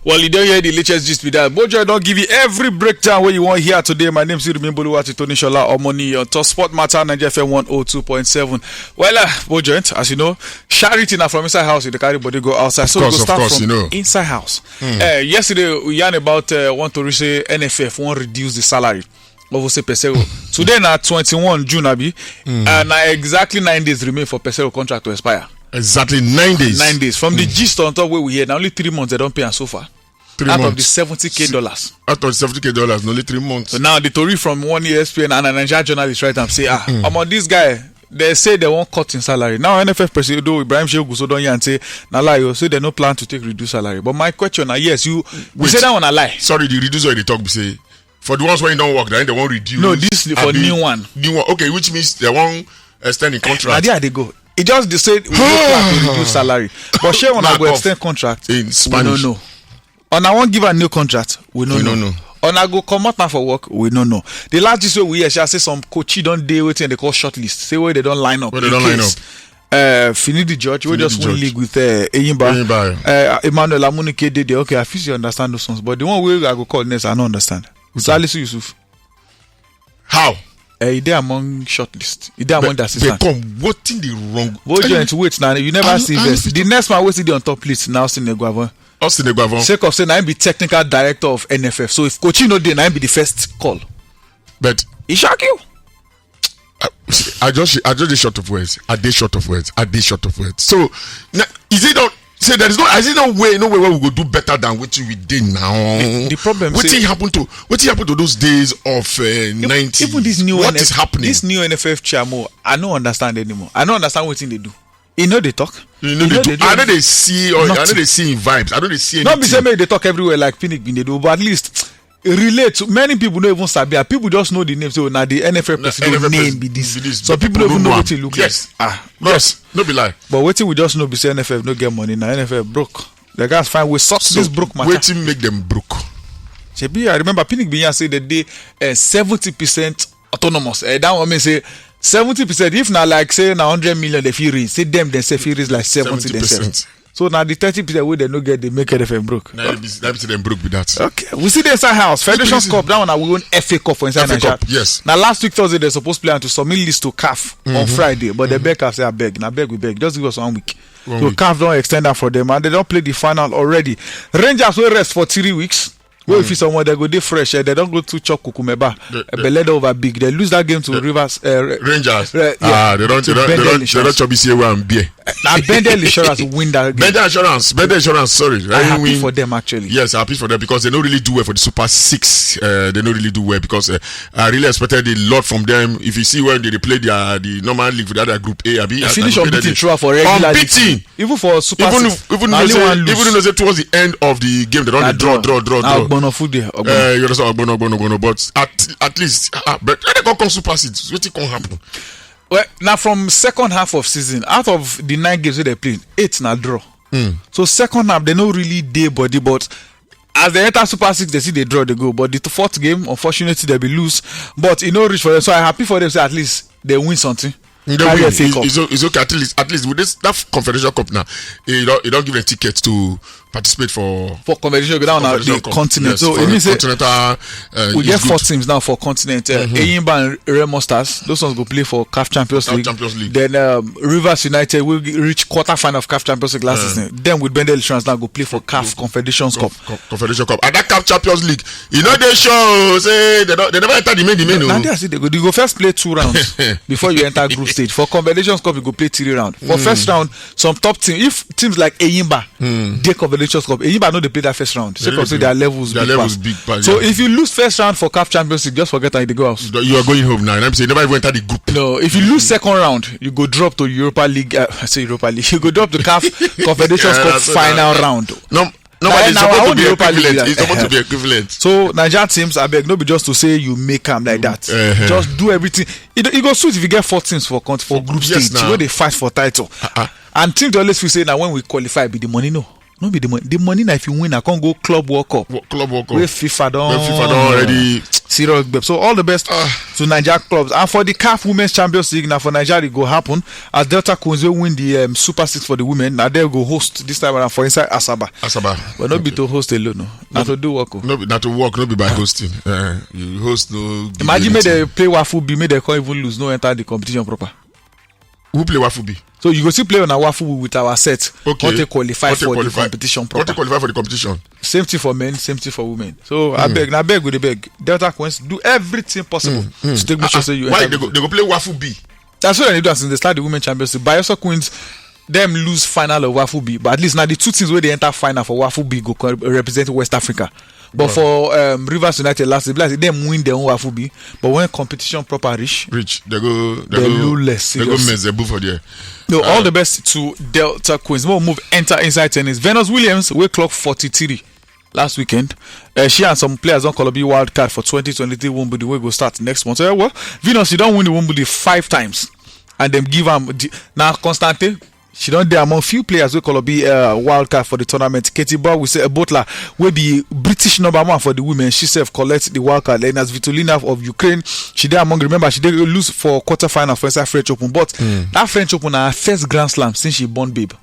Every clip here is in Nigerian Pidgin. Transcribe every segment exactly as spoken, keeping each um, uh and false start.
Well, you don't hear the latest gist with that. Bojo don't give you every breakdown where you want here today. My name is Irumi Boluwati Tony Shola Omoni on Top Sport Matter, Nigeria F M one oh two point seven. Well, uh, Bojo, as you know, charity now from inside house, you dey carry body go outside. So we go start from inside house. Uh, yesterday, we yarn about uh, one tori say N F F wan reduce the salary of Osei Peseiro. Today na twenty-one June, abi? Uh, na exactly nine days remain for Peseiro contract to expire. Exactly nine days. Nine days. From the gist on top wey we hear, na only three months they don pay am so far. Three months. Out of the seventy k dollars. Out of the seventy k dollars, na only three months. So now the tori from one E S P N and a Nigerian journalist write am say, ah, omo, this guy, they say they wan cut him salary. Now N F F president Ibrahim Shehu Guso don yarn say na lie o, say they no plan to take reduce salary. But my question na, yes, you say that one na lie. Sorry, the reduce wey you dey talk be say for the ones wey don work, then they wan reduce. No, this for new one. New one. Okay, which means they wan extend the contract. Na there I dey go. E just dey say we no plan to reduce salary. But shey una go extend contract? In Spanish. We no know. Una wan give am new contract? We no know. Una go comot am for work? We no know. The last gist wey we hear, sha, say some coach don dey wetin they call shortlist. Say where they don line up. Where they don line up. Uh, Finidi George, we just win league with uh, Eyimba. Eyimba. Uh, Emmanuel Amunike dey there. Okay, I fit still understand those ones. But the one wey I go call next, I no understand. Salisu Yusuf. How? Uh, he dey among shortlist. He dey among the assistant. They come. Wetin dey wrong? Bojo, wait now. You never see this. The next man wey still dey on top list now, Austin Eguavoen. Austin Eguavoen. Sake of say na him be technical director of N F F. So if Kochi no dey, na him be the first call. But e shock you? I, I just, I just dey short of words. I dey short of words. I dey short of words. So now, is it not say there is no, is it no way, no way where we go do better than wetin we dey now? The, the problem wetin say happen to, wetin happen to those days of uh, nineties? Even this new what N F, is happening? This new N F F chairmo, I no understand anymore. I no understand wetin they do. He no dey talk. You know, they do. I know they see. Or, I know they see in vibes. I know they see anything. Not be say make they talk everywhere like Pinnick bin dey do, but at least relate to many people no even sabi. People just know the name. So now the N F L president name be this. Some people don't even know what he look like. Yes. Ah, yes. No be lie. But wetin we just know be say N F F no get money. Now N F F broke. The guys find we sort this broke matter. Wetin make them broke? Shebi, I remember Pinnick bin yarn say the day uh, seventy percent autonomous. Uh, that one mean say seventy percent. If na like say na hundred million they fit raise, say them themselves fit raise like seventy themselves. So now the thirty percent wey they no get, they make N F F broke. Now be say them broke with that. Okay, we see the inside house. Federation Cup, that one na we own F A Cup for inside Nigeria. Yes. Now last week Thursday they supposed play and to submit list to CAF on Friday, but they beg CAF say, I beg, now beg we beg, just give us one week. So CAF don extend that for them and they don play the final already. Rangers will rest for three weeks. Wey fit someone they go dey fresh, eh, they don go to chop kukumeba. Belle don over big. They lose that game to Rivers. Uh, Rangers. Ah, they don't, they don't, they don't chop B C A and beer. Now Bendel Insurance win that game. Bendel Insurance, Bendel Insurance, sorry. I happy for them actually. Yes, happy for them because they don't really do well for the Super Six. Uh, they don't really do well because uh, I really expected a lot from them. If you see when they, they play their the normal league for the other group A, abi, they finish unbeaten throughout for regular league. Unbeaten. Even for Super Six, even even though say towards the end of the game they don dey draw, draw, draw, draw. Ogbono food there. Uh, you understand, Ogbono, Ogbono, Ogbono. But at at least, ah, but when they come come Super Six, wetin come happen? Well, now from second half of season, out of the nine games wey they play, eight na draw. So second half they no really dey body, but as they enter Super Six, they see they draw, they go. But the fourth game, unfortunately, they be lose. But e no reach for them, so I happy for them. Say at least they win something. They win. It's, it's okay. At least, at least with this that Confederation Cup now, you don't you don't give a ticket to participate for for Confederation Cup. Now the continent. So it means continental. Uh, we get four teams now for continent. Uh, Enyimba and Remo Stars. Those ones go play for CAF Champions League. Champions League. Then um, Rivers United will reach quarter final of CAF Champions League last season. Then with Bendel Insurance now go play for CAF Confederation Cup. Confederation Cup. And that CAF Champions League, you know they show say they don't, they never enter the main the main. Now they say they go, they go first play two rounds before you enter group stage. For Confederation Cup, you go play three rounds. For first round, some top team, if teams like Enyimba, they Confederation Cup, Enyimba know they play that first round. They say their levels big. So if you lose first round for CAF Champions League, just forget how they go out. You are going home now. And I'm saying never even enter the group. No, if you lose second round, you go drop to Europa League. Uh, I say Europa League. You go drop to CAF Confederation Cup final round. No, no, it's supposed to be equivalent. It's supposed to be equivalent. So Nigerian teams, I beg, no be just to say you make am like that. Just do everything. It, it go sweet if you get four teams for for group stage where they fight for title. And teams dey always feel say now when we qualify, be the money no. No be the money. The money now if you win, I can't go Club World Cup. Club World Cup. Where FIFA don. Where FIFA don already. Serious gbep. So all the best to Nigeria clubs. And for the CAF Women's Champions League, now for Nigeria, it go happen as Delta Queens will win the um, Super Six for the women. Now they go host this time around for inside Asaba. Asaba. But not be to host alone, no. Not to do work. Oh. No, be- not to work, not be by hosting. Uh, you host no. Imagine me they play Wafu B, me they can't even lose, no enter the competition proper. Who play Wafu B? So you go still play on a Wafu with our set. Okay. What they qualify What they for qualify- the competition What they proper. qualify for the competition? Same thing for men, same thing for women. So I beg, now beg with the beg. Delta Queens, do everything possible to take make sure say you Why enter they go, they go play Wafu B? That's what they do as in they start the women champions league. Bayelsa Queens, them lose final of Wafu B, but at least now the two teams where they enter final for Wafu B go co- represent West Africa. But for um, Rivers United last, they be like them win their own Wafu B. But when competition proper reach, Rich, they go. They, They go, lose less They go serious. Mezebu for there. No, all the best to Delta Queens. We'll move enter inside tennis. Venus Williams will clock forty-three last weekend. Uh, she and some players on Colombia wild card for twenty twenty-three Wimbledon wey go start next month. Uh, well, Venus, she don't win the Wimbledon five times, and them give am the, now Constante. She don't dey among few players wey Colombia uh, wild card for the tournament. Katie Bowe, we say a bottler will be British number one for the women. She self collect the wild card. Lena Svitolina of Ukraine, she dey among. Remember, she dey lose for quarterfinal for inside French Open, but that French Open na her first Grand Slam since she born babe.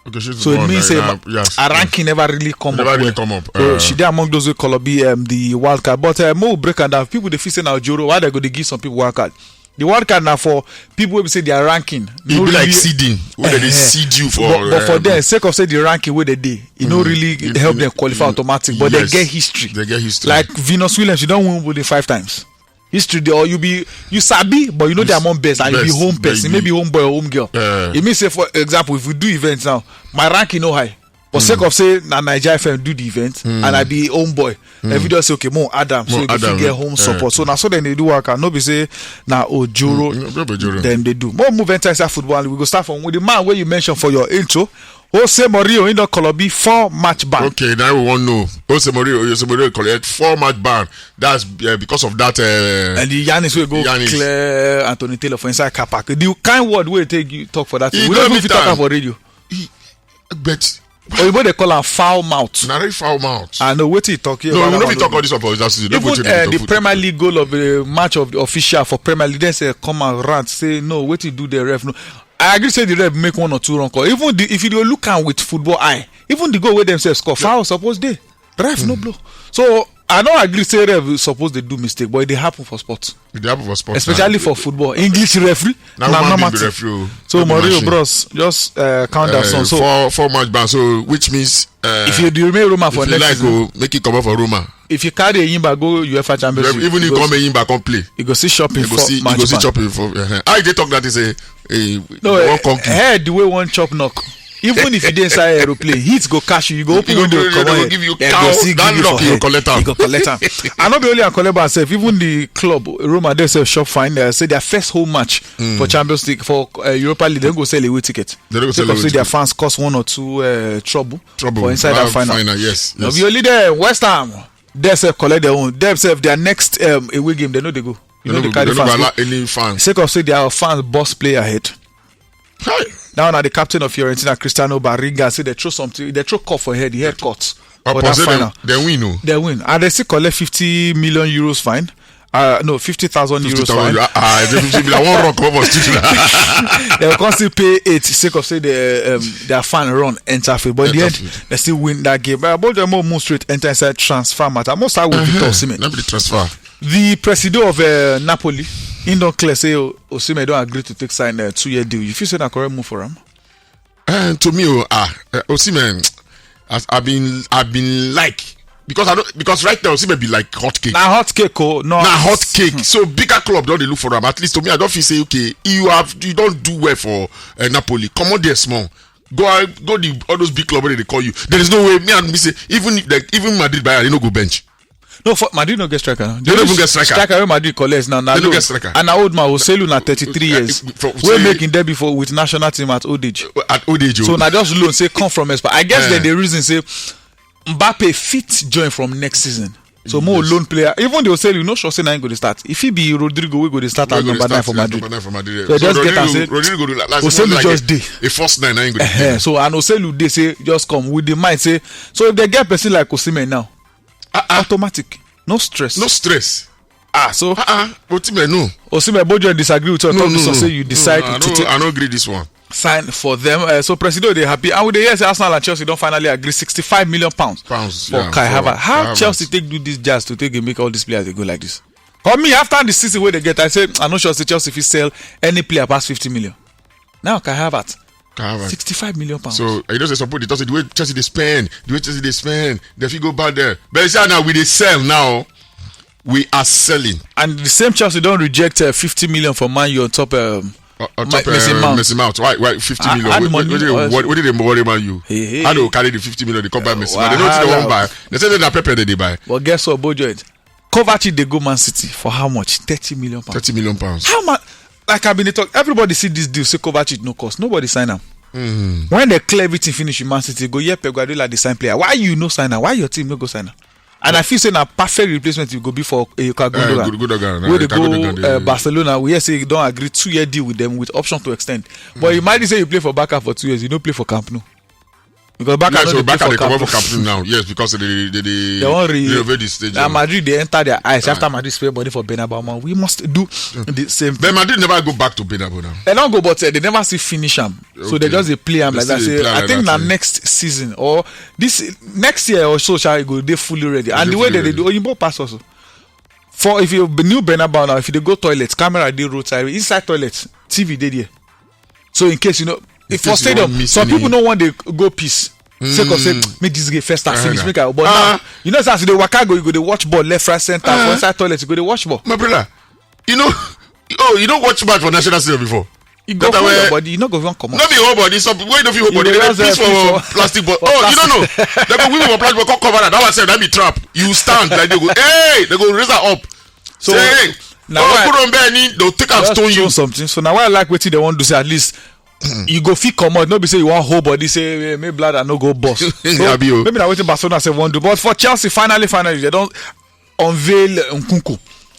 Okay, she's So it born, means uh, say now- yes, her yes. ranking never really come Never up. really Well. Come up. So uh, she dey among those who Colombia um, the wild card. But uh, more break am down. People they feel say now Joro, why they go to give some people wild card? The wild card now for people will say their ranking. It no be like really- seeding. Where they Eh, seed you for. but, but for um, them, sake of say the ranking where they dey, you know, really it- help it- them qualify it- automatic. But yes. they get history. They get history. Like Venus Williams, you don't win with the five times. History, they, or you be you sabi, but you know they are among best, and you be Best, home but person, you- maybe home boy or home girl. Yeah. It means say, for example, if we do events now, my ranking no high. But sake of say na Nigeria F M do the event, and I be home boy, every day say okay, more Adam, so More you go fit Adam, get home yeah. Support. So now so then they do work, and no be say na Ojoro. Mm, no be Ojoro. Then they do more move enter inside football, and we go start from with the man where you mentioned for your intro. Jose Mourinho in the Colombia four match ban. Okay, now we want know. Jose Mourinho, Jose Mourinho collect four match ban. That's uh, because of that. Uh, And the Giannis will go Giannis. clear Anthony Taylor for inside car park. The kind word we take you talk for that. He We don't don't even meet fit talk am. About radio. but Oyibo they call am foul mouth. na very foul mouth. I know what he talk here. No, we about no that fit one. Talk all this one for that season. Even Don't go to uh, the football. Premier League goal of the match of the official for Premier League, they say come and rant, say no, what he do the ref no. I agree say the ref make one or two wrong call. Even the, if you dey look am with football eye, even the goal where themselves score, foul suppose dey. Ref no blow. So I don't agree say ref suppose they do mistake, but it dey happen for sports, It dey happen for sports. especially Now. For football. English referee Now na human normal being be thing. referee. Oh. So No be Mourinho, machine. Bros, just uh, calm down. Uh, Son. So four four match ban. So which means uh, if you do remain Roma for if you next like, season, oh, make it come out for Roma. If you carry Eyimba go UEFA Champions League, Even you if go come see- in back come play. you go see shopping You go for see, you match go see ban. Chopping for. Uh, I dey talk that is a, a No, one eh, conky. Head the way one chop knock. Even if you dey inside aeroplane, heat go catch you. You go open You go window, do- come you on. go give you They cow, go still that give you knock for you head. Collect am. You go collect am. I no be only I collect myself. Even the club Roma, they say shop fine. Uh, say their first home match for Champions League for uh, Europa League, they go sell away ticket. They go Sake sell of away say their ticket. Fans cause one or two uh, trouble, Trouble. for inside that That final. Final, yes, No yes. be only there. West Ham, themselves collect their own. Themselves their next um, away game, they know they go. You know they go- carry they no fans. go Go. Allow any fan. Sake of say their fans boss player head. Hi. Now na the captain of Fiorentina, Cristiano Barriga, say they throw something, they throw cup for head, the head cut. But For that say final, they, they win, no. They win, and they still collect fifty million euros fine. Uh, no, fifty thousand euros Fifty thousand fine. euro. Ah, ah, fifty million. I won't rock over studio. They will come still pay eight sake of say the um, their fan run enter field, but in the Enter end field. They still win that game. But both them all move straight enter inside transfer matter. I must start with Victor Osimhen. Let me the transfer. The presido of uh, Napoli, he don't clear say oh, Osimhen don't agree to take sign a two-year deal. You feel say na correct move for him? Uh, to me, oh, ah, uh, Osimhen, I've, I've been, I've been like because I don't because right now Osimhen be like hot cake. Na hot cake, oh no. Na hot cake. So bigger club don't they look for him. At least to me, I don't feel say okay. You have you don't do well for uh, Napoli. Come on, there small. Go out, go the all those big club where they call you. There is no way. Me and me say even the, even Madrid Bayern, they no go bench. No, for Madrid no get striker. They no even get striker. Striker wey Madrid collect now. Na They no loan. get striker. And na old man Joselu na thirty-three years. Uh, for- Wey say- make him debut for with national team at old age. At old age, So oh. Na just loan say come from Espa. I guess Eh. Then the reason say Mbappe fit join from next season. So more Yes. Loan player. Even the Joselu, no sure say na him go dey start. If he be Rodrygo, we go dey start Where as go number start nine for as Madrid. Number nine for Madrid. So just get am Rodrygo, say Rodrygo do like, like, Joselu like just a, dey. A first nine, I ain't go Eh, so and Joselu dey say just come with the mind say so if they get person like Osimhen now, Ah, ah. Automatic, no stress. No stress. Ah, so Ah, ah, wetin me no? Osimhen Bojo disagree with your No, talk no, so no. say you No, decide no, I to don't, take I don't agree this one. Sign for them. Uh, so Presido dey happy, and we dey hear say Arsenal and Chelsea don finally agree sixty-five million pounds Pounds, for yeah, Kai for Havertz. How Kai Havertz. Chelsea take do this jazz to take dey make all these players dey go like this? For me, after the season wey they get, I say I no sure say Chelsea fit sell any player pass fifty million. Now Kai Havertz, Kai Havertz. sixty-five million pounds. So you know say suppose they talk say the way Chelsea dey spend, the way Chelsea dey spend, they fit go back there. But you see how now we dey sell now. We are selling. And the same Chelsea don reject uh, fifty million for Man U on top. Um, Uh, on Ma- top, Mason uh, Mount. Mason Mount. Why, why fifty I- million? I had What, money, what, uh, what, what did they worry about you? Hey, hey. How they go carry the fifty million? They come buy Mason Mount. They don't think they Wahala. won't buy. They say they not prepared. They buy But guess what, Bojo? Kovacic dey go Man City for how much? Thirty million pounds. Thirty million pounds. How much? Like I been dey talk, everybody see this deal. Say Kovacic no cost. Nobody sign am. When they clear everything finish with Man City, go hear Pep Guardiola dey sign player. Why you no sign am? Why your team no go sign am? And I feel say na perfect replacement you go be for Gundogan. Uh, Gundogan, Wey dey Gundogan, go Gundogan, uh, dey- Barcelona. We hear say you don agree two year deal with them with option to extend. But imagine say you play for Barca for two years, you no play for Camp Nou. Because Barca Yeah, no so dey play Barca for they come Camp up for Nou. Camp Nou now. Yes, because they they, they, They wan re- renovate the stadium. Na Madrid dey enter their eyes after Madrid spend money for Bernabeu. Man, we must do the same thing. But Madrid never go back to Bernabeu now. They don't go, but uh, they never see finish am. So they Okay. just dey play am They like that. still dey Say, play am I like think that, na yeah. Next season or this next year or so, shall go dey fully ready. And Dey the way they fully dey do Oyinbo pass also. For if you be new Bernabeu now, if you dey go toilet, camera dey roadside, inside toilet, T V dey there. So in case you know, if case for you don't stadium, miss some any- people no want dey go piss. Sake of say make this game first start Ah, finish, nah. make I. But now you know say as you dey waka go, you go dey watch ball left, right, center, for inside toilet, you go dey watch ball. My brother, you know, oh, you don't watch match for national stadium before. You go hold your body, you no go even comot. No be whole body. Some people wey no fit hold You body, go they just, piss uh, piss for for- plastic body. for Oh, you don't know. Plastic. They go women for plastic body, come cover that. That one sef, that be trap. You stand like they go, hey, they go raise her up. So Say, hey, now oh, why- put on bed, ni, they'll take and Just stone throw you. Something. So now why I like wetin they wan do say at least you go fit comot. No be say you wan hold body say, hey, make bladder no go burst. So Abi o. Maybe na wetin Barcelona sef wan do. But for Chelsea, finally, finally they don unveil Nkunku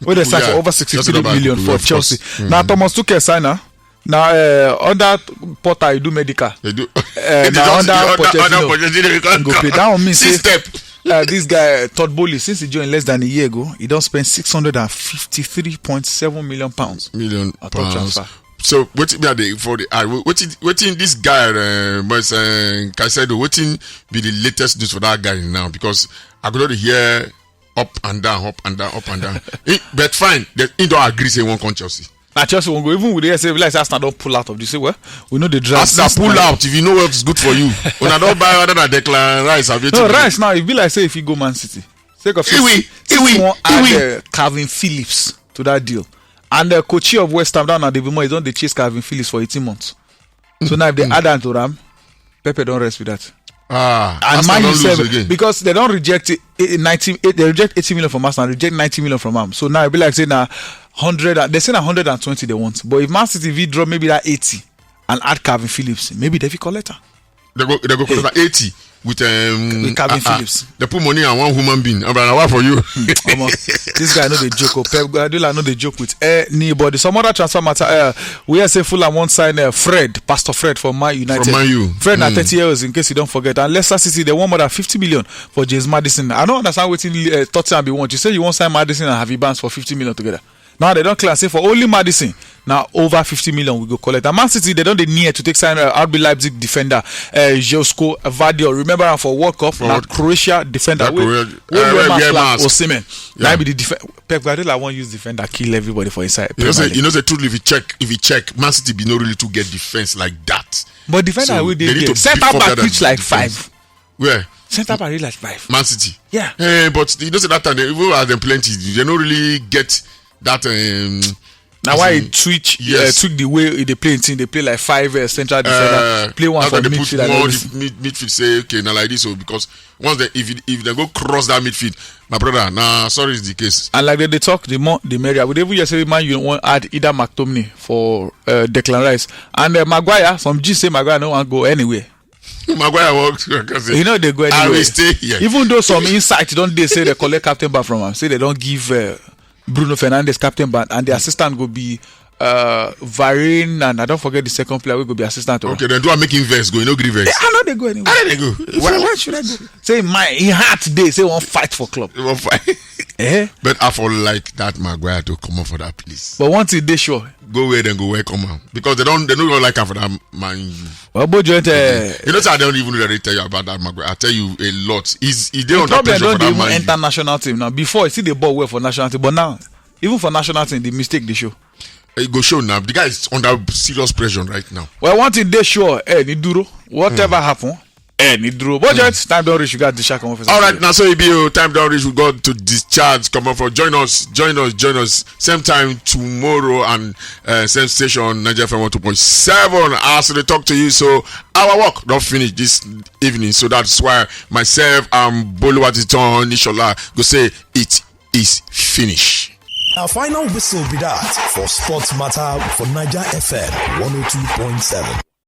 wey they sign Yeah. for over Chelsea sixty-three don buy million Nkunku, for of course. Chelsea. Na Thomas Tuchel sign am. Na uh, under Potter e do medical. They do. Eh, They na just- under under- Pochettino under Pochettino, you can't go go. pay. That one mean See say step. Uh, this guy uh, Todd Bowley, since he joined less than a year ago, he don spend six hundred and fifty-three point seven million pounds. Million On top pounds. Transfer. So wetin be the for the eye? Wetin wetin this guy uh, was uh, Caicedo? Wetin be the latest news for that guy now? Because I could not hear up and down, up and down, up and down. He, but fine, they, he don't agree say he won't come Chelsea. Na Chelsea wan go. Even with the S A, like say Arsenal don pull out of this. Say, well, we know the draft. Arsenal pull out if you know what's good for you. When I don't buy other than Declan Rice, have you No, Rice now. E be like say if he go Man City, sake of Iwi, City Iwi, wan add Iwi. Uh, Calvin Phillips to that deal, and the coach of West Ham down at the Bimo, he don dey chase Calvin Phillips for eighteen months. So now if they add am to am, Pepe don rest with that. Ah, And Arsenal Man U don't lose sef, again. Because they don reject it, eh, ninety, eh, they reject eighty million from Arsenal, reject ninety million from am. So now e be like say na hundred, and they say na hundred and twenty they want. But if Man City fit drop maybe that eighty and add Calvin Phillips, maybe they fit collect am. They go, they go collect eighty with um With Calvin ah, ah, Phillips. They put money on one human being. I'm like, what for you? Omo, this guy no dey joke. Oh, Pep Guardiola no dey joke with anybody. Some other transfer matter. Uh, we hear say Fulham wan sign uh, Fred, Pastor Fred from Man United. From Man U. Fred na thirty years, in case you don't forget. And Leicester City, they want more than fifty million for James Madison. I don't understand wetin uh, Tottenham be want. You say you wan sign Madison and Harvey Barnes for fifty million together. Now they don clear say for only Madison, now over fifty million we go collect. And Man City, they don dey near to take sign uh, R B Leipzig defender uh, Josko Vadio. Remember am for World Cup, na World- Croatia defender. That Wey Croatia- wey uh, wear wear mask like mask. Osimhen. Yeah. Na be the def- Pep Guardiola wan use defender kill everybody for inside. You know, Premier say, League. You know, say truly, if you check, if you check, Man City be no really to get defense like that. But defender So wey they dey need there, to center beef up back that reach like defense. Five. Where? Center back reach like five. Man City. Yeah. Eh, but you know, say that time they, even as them plenty, they don't really get that. Um, Na as why in- e switch Yes. uh, switch the way e dey play im team, dey play like five uh, central defender, Uh, play one that's for why they put midfield and more everything. def- mid, midfield. Say okay, now like this, so because once they if it- if they go cross that midfield, my brother, nah, sorry is the case. And like they dey talk, the more the merrier. We dey even hear say Man U wan add either McTominay for uh, Declan Rice and uh, Maguire. Some G say Maguire no wan go anywhere. Maguire walks. Because He no dey go I anywhere. Will stay here. Even though some insight don dey say they collect captain bag from am, say they don give uh, Bruno Fernandes captain bag, and the assistant go be uh, Varane, and I don't forget the second player wey go be assistant to am. Okay, then do I make him vex? Go, you know, grievance. I no dey go anywhere. Where they go? So where should I go? Say my in heart dey say wan fight for club. He won't fight. Eh? But I for like that Maguire to come up for that place. But one thing dey sure. Go where dem go welcome am, because they don't they don't like am for that man. Well, Bojo, uh, You know, so I don't even really tell you about that Maguire. I tell you a lot. He's he dey on that problem pressure don for dey that even man. Enter national team now. Before, you see the ball well for national team, but now, even for national team, the mistake dey show. It go show now. The guy is under serious pressure right now. Well, one thing dey sure, eh, ni duro. Whatever happen, eh, ni duro. But just time don reach, you got to shake on. All right, now so e be o. Time don reach. We got to discharge. Come on, for join us, join us, join us. Same time tomorrow and uh, same station, Niger F M one two point seven. As we talk to you, so our work don't finish this evening. So that's why myself and Boluwatiton Nishola go say it is finish. Our final whistle be that for sports matter for Niger F M one oh two point seven.